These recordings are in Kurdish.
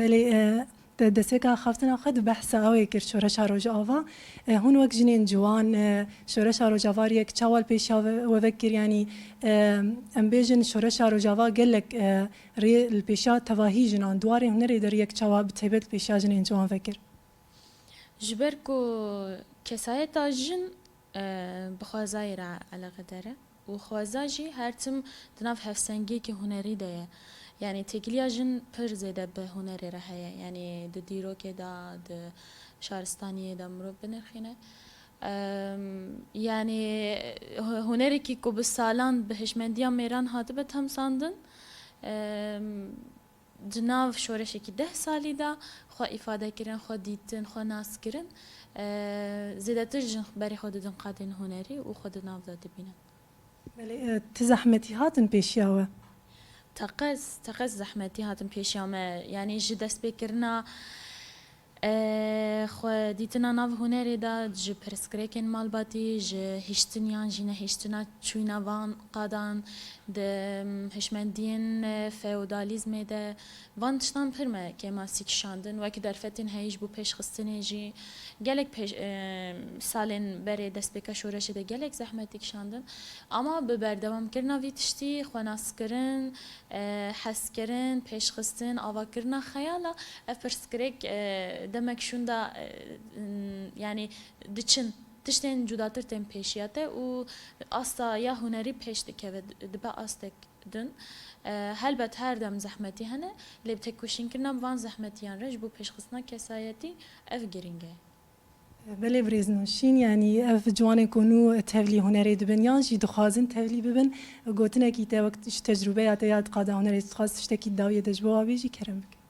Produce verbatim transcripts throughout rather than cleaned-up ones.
Belê, e, de-, destpêka xeftina xwe di behsa ew ê kir şoreşa Rojava. E, hûn wek jinên ciwan, e, şoreşa Rojava rê yek çawa li pêşiya we, we vekir, yanî, e, em bêjin şoreşa Rojava gelek, e, rê li pêşiya tevahî jinan, di warê hunerê de rê yek çawa bi taybet li pêşiya jinên ciwan vekir? Ji ber ku kesayeta jin, e, bi xwezayê re eleqedar e û xweza jî her tim di nav hevsengiyekî hunerî de ye. Yanî têkiliya jin pir zêde bi hunerê re heye. Yanî di dîrokê de, di şaristaniyê de mirov binirxîne. Em, yani, hu-, hunerekî ku bi salan bi hişmendiya mêran hatibe temsandin, em, di nav şoreşekî deh salî de xwe îfade kirin, xwe dîtin, xwe nas kirin, e, zêdetir jin berê xwe didin qadên hunerî û xwe di nav de dibînin. Belê, e, ti zehmetî hatin pêşiya we? Teqez, teqez zehmetî hatin pêşiya me. Yani ji destpêkirina, e, xwe dîtina nav hunerê de, ji pirsgirêkên malbatî, ji hiştiniyan, jî nehiştina çûyna van qadan, di, em, hişmendiyên, e, feodalîzmê de, van tiştan pir me kêmasî kişandin. Wek derfetên heyî ji bo pêşxistinê jî gelek pêş-, e, salên berê destpêka şoreşê de gelek zehmetî kişandin. Ama bi berdewamkirina vî tiştî, xwenaskirin, e, hezkirin, pêşxistin, avakirina xeyala, ev pirsgirêk, e, demek şûnda, e, n-, yani diçin, tiştên cudatir tên pêşiya te û asta ya hunerî pêş dikeve, dibe astek din. E, helbet her dem zehmetî hene, lê bi tekoşînkirina bi van zehmetiyan re ji bo pêşxistina kesayetî ev girîng e. Belê birêz Nûşîn, yanî ev ciwanên ku nû tevlî hunerê dibin yan jî dixwazin tevlî bibin, gotinekî te wek ji tecrûbeya te ya di qada hunerê dixwaz tiştekî dawiyê de ji bo wa bêjî kerem bike.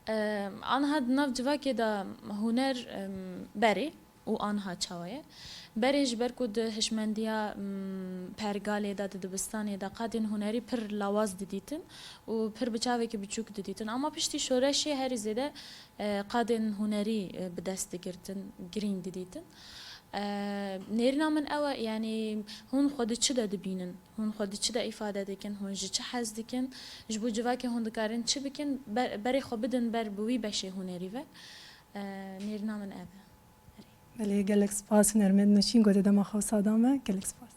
Em, aniha di nav civakê de huner, em, berê û aniha çawa ye? Berê ji ber ku di hişmendiya, em, pergalê de, di dibistanê de qadên hunerî pir lawaz didîtin û pir bi çavekî biçûk didîtin. Ama piştî şoreşê herî zêde, e, qadên hunerî, e, bi dest digirtin, girîng didîtin. E, nêrîna min ew e, yanî hûn xwe di çi de dibînin? Hûn xwe di çi de îfade dikin? Hûn ji çi hez dikin? Ji bo civakê hûn dikarin çi bikin? Ber-, berê xwe bidin ber bi wî beşê hunerî ve. E, nêrîna min ev e. Belê, gelek spas hunermend Nûşîn, ku te dema xwe wisa da me. Gelek spas.